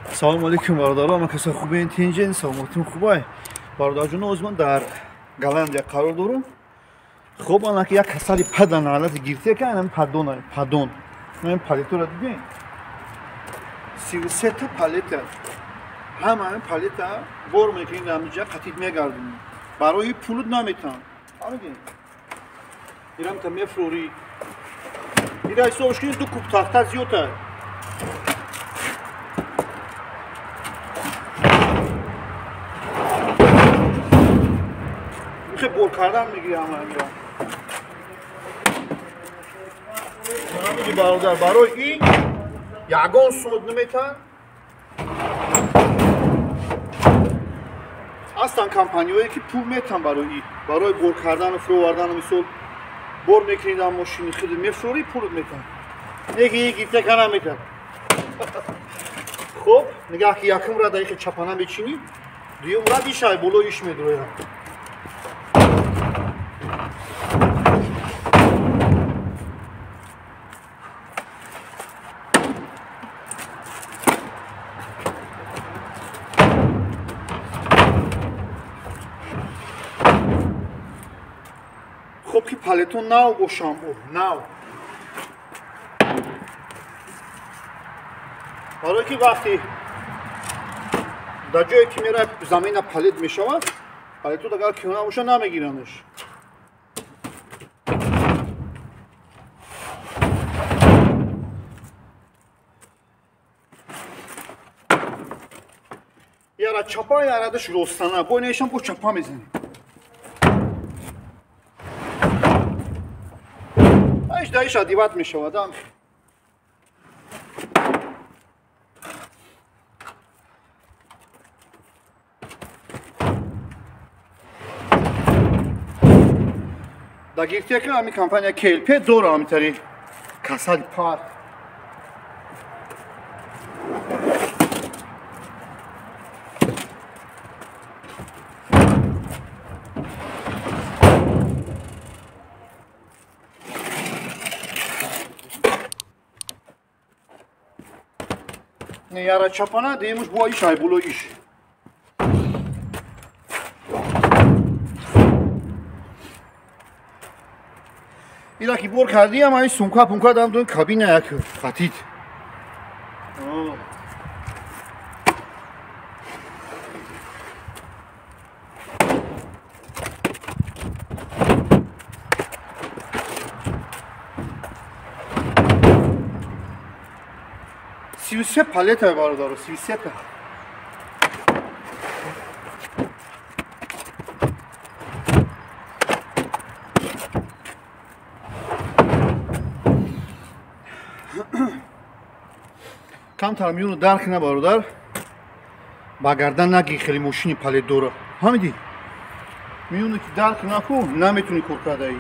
Салом алейкум, бародаро, ҳама каса хубен, тинҷен, саломатим хубай. Бародарҷоно, оз ман дар Голландия қарор дорам. Хоб, анаки як касали падан алати гирте ка, анам падон, падон. Ман палетора дидем. 33 та палета. Ҳама ҳамин палета бор мекунед, ҳаминҷа қатид мегардонед. Барои пулут наметан. Фаҳмидед? Ирам та мефрорӣ. Ира ҳисобш кунед, 2 куб тахта зиёд аст. Бор кардан мегири ҳама ҳамира. Ҳамиди бародар, барои ин ягон сумут наметан. Ҳастан компанияое ки пул метан барои ин, барои бор кардану фуровардану. Мисол, бор мекунед ам мошини худ мефурорӣ, пулут метан. Неки ин гиртека наметан. Хоб, нигаҳ ки якум рада ихе чапана мечинӣ, дуюм рад ишай боло иш медрояд. Хоб ки палетон нав бошам, нав. Барое ки вақте дар ҷое ки мера замина палет мешавад, палетон агар кӯҳна боша намегиранаш. Яра чапа, ярадаш ростана, бо инашам бо чапа мезанем. Даиш адиват мешавад. Да гиртека ҳами компания КЛП дора ҳамитари касали парк. Яра чапана, деемуш бо иш айбуло иш. Ира ки бор кардиам, ай сумка пунка дам дон кабина як хатид. 33 палета бародаро, 33 та. Камтар миёну дарк на бародар, ба гардан наги хеле мошини палет дора. Фаҳмидӣ? Миёну ки дарк наку, наметуни кор кардаӣ.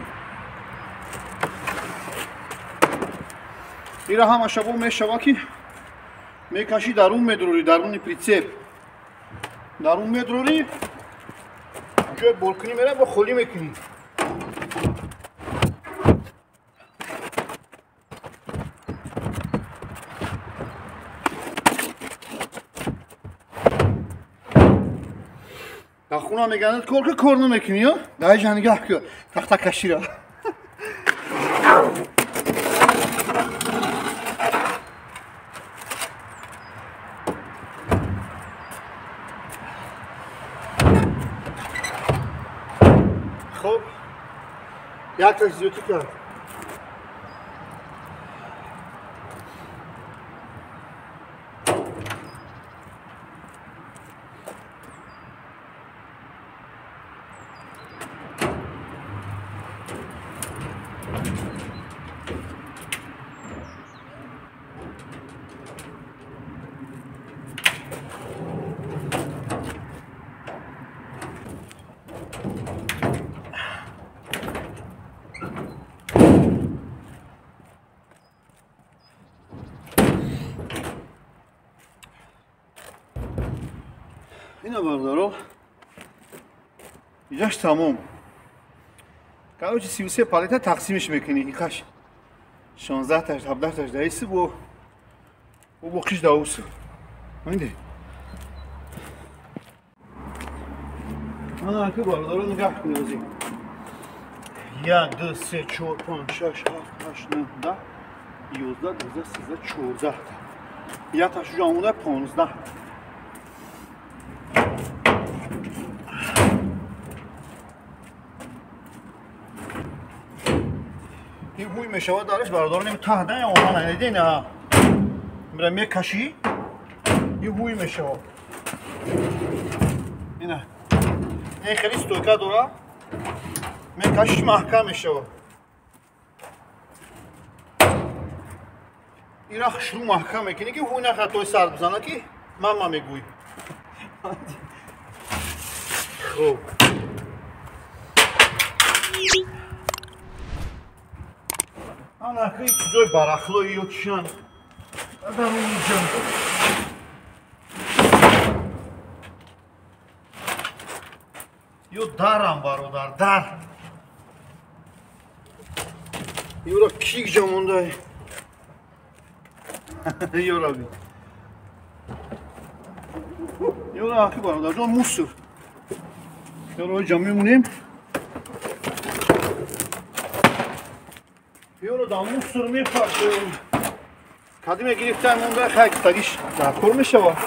Ира ҳамаша бо мешава ки мекашӣ дарун медрорӣ, даруни прицеп. Дарун медрорӣ, ҷои боркунӣ мера бо холӣ мекунӣ. Дар хона мегардад, кор ки кор намекунӣ, ё? Дар ҷа нигаҳ ку, тахта кашира. Хоб, якташ зиёдӣ кард. Ина бародаро, иҷаш тамом. Короче, 33 палета тақсимиш мекунӣ. Иқаш 16 таш, 17 таш даиси бо боқиш даусу. Фаҳмидӣ? Ана ки бародаро нигаҳ кунед озӣ. 1, 2, 3, 4, 5, 6, 7, 8, 9, 10, 11, 12, 13, 14. Як ташуҷа омода 15. Ин ҳуй мешавад дараш бародарон, ин таҳда оҳан надидин, мира мекашӣ, ин ҳуй мешавад. Ина ин хеле стойка дора, мекашиш маҳкам мешавад. Ира хушрӯ маҳкам мекунӣ ки ҳуй нахоҳад той сар бизана ки мама мегӯй. Хуб, ана ки чизои барахлои ё чиян дар унҷа. Ё дарам бародар, дар. Ёра кик ҷа мондай. Ёра би. Ёра аки бародарҷон мусор. Ёра ҷа мемонем. Ёра да мусор мепартоем. Кадиме гирифтаем монда хай тагиш дар кор мешавад.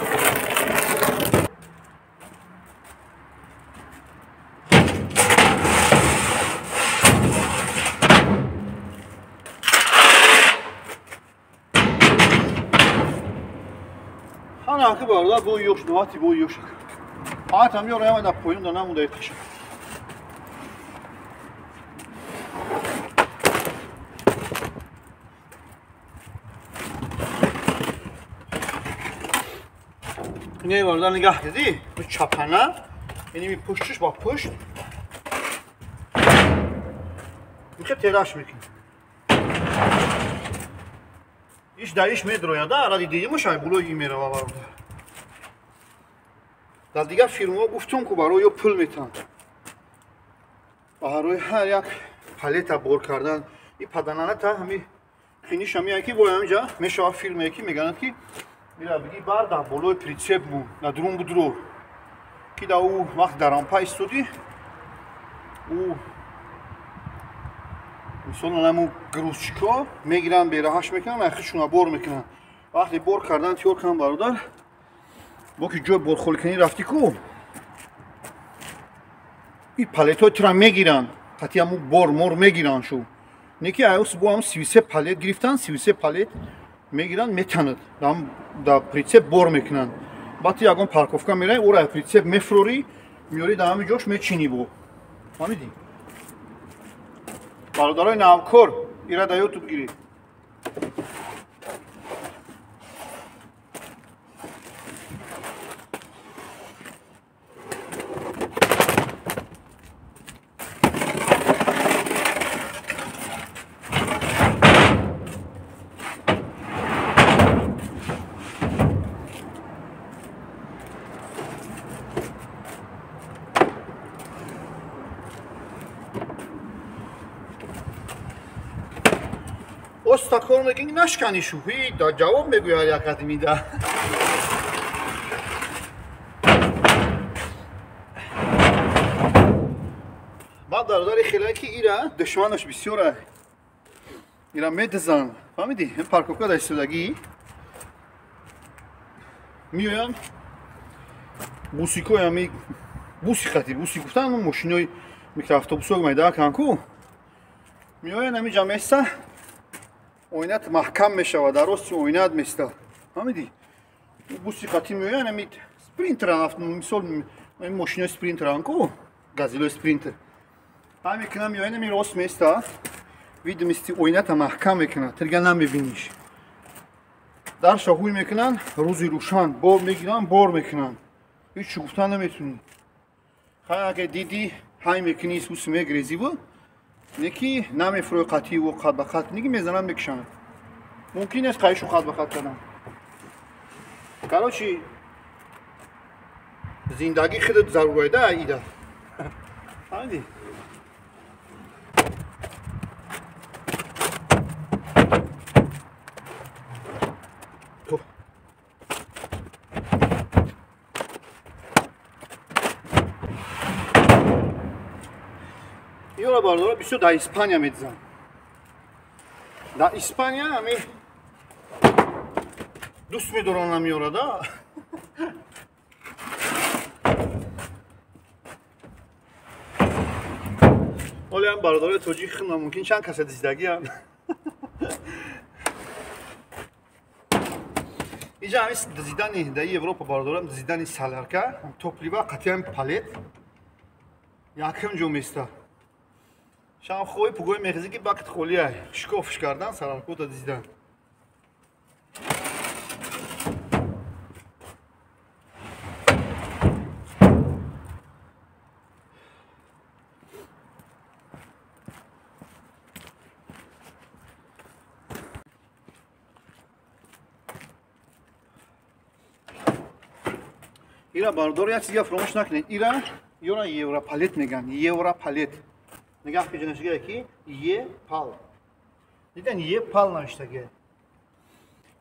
Ана ки бародар бо ёш навати бо ёш. Атам ёра яма да поён да намонда қаша. Не бародар нигаҳ дидӣ? Чапана, ини пуштиш ба пушт. Михе тераш мекунӣ. Иш дар иш медрояда, ради дидимаш ай булои и мерава бародар. Дар дигар фирмаҳо гуфтум ку барои ё пул метаҳанд. Барои ҳар як палета бор кардан и падананата ҳами қиниша меяд ки бо ҳаминҷа мешавад фирмае ки меганад ки мира биги бар дар болои прицеп бу, дар дурун будурор. Ки дар ӯ вақт дар рампа истодӣ, ӯ мисол наму грузчикҳо мегиранд, бераҳаш мекунанд, ахишуна бор мекунанд. Вақте бор кардан тиёр кунанд бародар, бо ки ҷои борхоликунӣ рафтӣ ку, и палетҳои тура мегиранд, қатъи ҳамун бор мор мегиранд шу. Не ки аюс бо ҳам 33 палет гирифтан, 33 палет мегиранд, метанад, дар прицеп бор мекунанд. Баъд ту ягон парковка меравӣ, ӯро прицеп мефурорӣ, меёрӣ дар ҳамин ҷош мечинӣ бо. Фаҳмидӣ? Бародарои навкор, ира дар ютуб гиред. Оста кор мекунӣ нашкани шӯхӣ, да ҷавоб мегӯяд як қадимида. Баъд бародари хеле ки ира душманаш бисёра. Ира медизанд. Фаҳмидӣ? Ин парковка дар истодагӣ меоянд бусикои ҳами буси қати буси гуфтан мошинои микроавтобусҳо майда кан ку меоянд ҳами ҷа места оинат маҳкам мешавад, дар рости оинат места. Фаҳмидӣ? Буси қати меоянд ҳами спринтеран, мисол мошинои спринтеран ку газелои спринтер ҳам мекунам меоянд ҳами рост места, видимости оината маҳкам мекунад, тирга намебиниш. Дарша ҳуй мекунанд, рӯзи рӯшан бор мегиранд, бор мекунанд. Ҳеҷ чӣ гуфтан наметунӣ. Хай агар дидӣ ҳай мекунӣ, сус мегрезиву не ки намефурӯи қатъиву қат ба қат ниги мезананд, мекушанд. Мумкин нест қайишу қат ба қат кардан. Короче, зиндагӣ худат зарурайда ида. Фаҳмидӣ? Ёра бардора бисёр дар Испания медизанд. Дар Испания ами дӯст медоранд ами да. Ҳоле ҳам бародарои тоҷик худам мумкин чанд каса дизидагиам. Иҷа ҳами дизидани дар Европа бародарам дизидани солярка, топлива қатъиян палет якум ҷо места. Шам хоҳи пугои мехезӣ ки бакт холиай. Шикофш кардан соляркота дизидан. Ира бардор як чизга фаромӯш накунед. Ира ёра европалет меган. Европалет. Нигаҳ кунед ки Е-пал. Дидан Е-пал навиштага.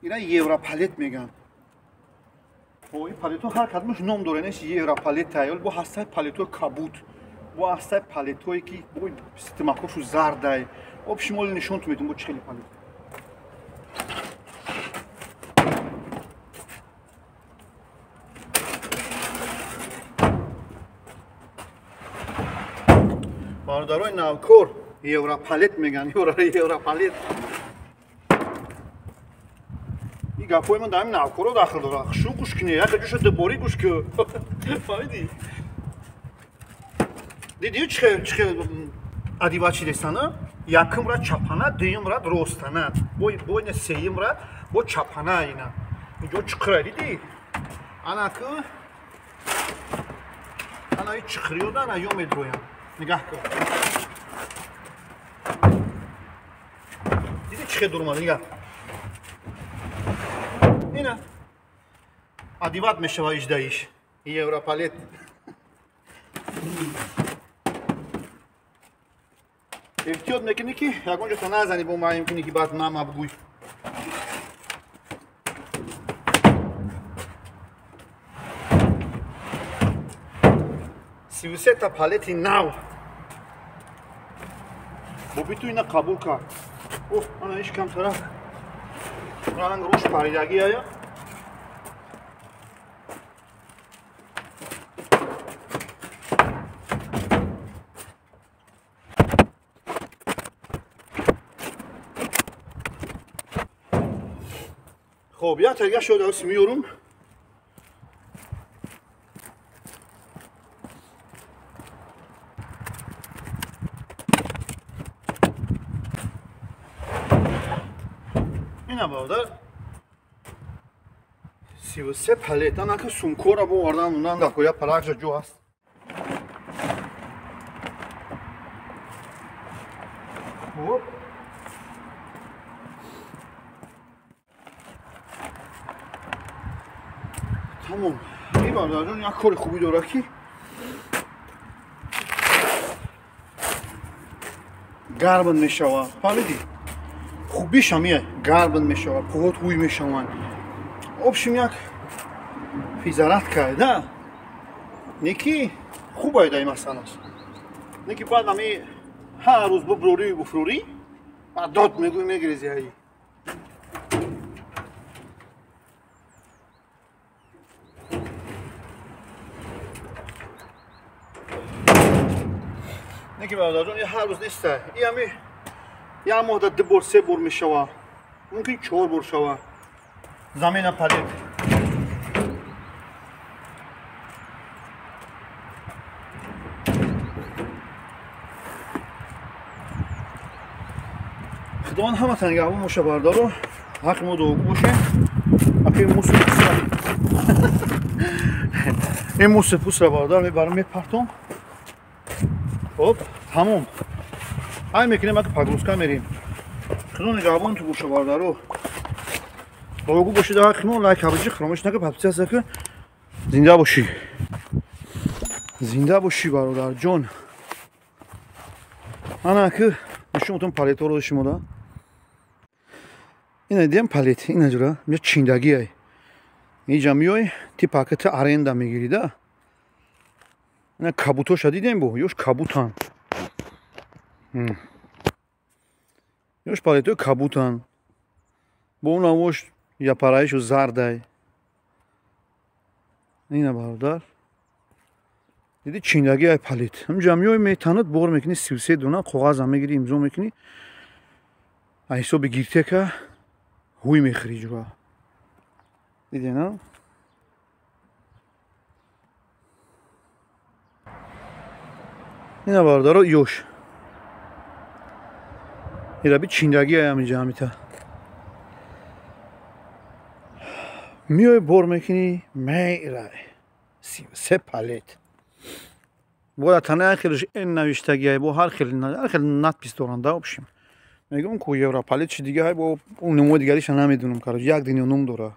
Ира европалет меган. Ой, палето ҳар кадомаш ном дорад, неш европалет ай, бо ҳастай палето кабут. Бо ҳастай палетое ки бо стимакошу зардай. Об шимоли нишон ту метун бо чӣ хели палет. Бародарои навкор европалет меган, европалет. Ин гапҳои ман дар ҳамин навкоро дахл дорад. Шу гӯш кунӣ, яке ҷӯша дуборӣ гӯш кун. Фаҳмидӣ? Дидӣ чӣ хел адива чидестана? Якум рад чапана, дуюм рад ростана. Бо ина сеюм рад бо чапана ина. Инҷо чиқира дидӣ? Ана ку ана и чиқириёда ана ё медроям. Нигаҳ кун. Дидӣ чӣ хел дур омада? Нигаҳ. Ина. Адиват мешава иждаиш. Европалет. Эҳтиёт мекунӣ ки ягон ҷо то назанӣ бо маъюм кунӣ ки баъд мама бигӯй. 33 палети нав. Бобиту ина қабул кард. Оф, ана иш камтарак ранг рӯш паридагӣ ая. Хоб, як тарига шуд ас миёрум. Ина бародар 33 палет. Анака сумкора бовардан унан дар коя паракжа ҷо ҳаст. Хоб. Тамом. Ин бародарҷон як кори хубӣ дорад ки гарм мешавад. Фаҳмидӣ? Хубиш ҳамия гарм мешавад, қувват ҳуй мешаванд. Обшим як физарат карда. Неки хуб айда ин масъалаш. Неки баъд ҳами ҳар рӯз буброрӣ буфрорӣ, баъд дод мегӯй мегирези ай. Неки бародарҷон, ин ҳар рӯз неста. Ин ҳами як моҳда 2 бор 3 бор мешава, мумкин 4 бор шава. Замена палет. Худованд ҳаматон нигаҳбон боша бародаро. Ҳаққи мо дуогӯ бошем. Ақи мусу ин мусу пусра бародар мебарам мепартом. Хоб, тамом. Ай мекунем аки погрузка мерим. Худо нигаҳбон ту боша бародаро. Дуогӯ бошед ҳаққи мо, лайк ҳабиҷи фаромӯш накун, подписаться кун. Зинда бошӣ. Зинда бошӣ бародарҷон. Ана ки нишонтон палеторо шумо да. Ина дидем палет, ина ҷура, мия чиндагӣ ай. Иҷа миёй, ти пакета аренда мегирӣ да. Ина кабутоша дидем бо, ёш кабутан. Ёш палетои кабутан. Бо он авош япараишу зардай. Ина бародар. Диди чиндаги ай палет. Ҳамҷа миёй метанад бор мекунӣ 33 дона коғазам мегирӣ имзо мекунӣ. Ай ҳисоби гиртека ҳуй мехӯрӣ ҷура. Диди на? Ина бародаро ёш. Ира би чиндаги ай ҳаминҷа ҳамита. Миёй бор мекунӣ мерай. 33 палет. Бояд тана хелш эн навиштагиай бо ҳар хел надпись доранд да общем. Мегӯям ку европалет чи дига ай бо он номои дигариша намедонам, короче, як дунё ном дора.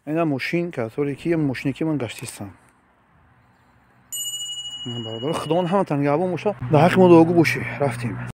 Ина мошин, который ки мошине ки ман гаштистам. Бародар, Худованд ҳаматон нигаҳбон боша. Дар ҳаққи мо дуогӯ бошӣ. Рафтем.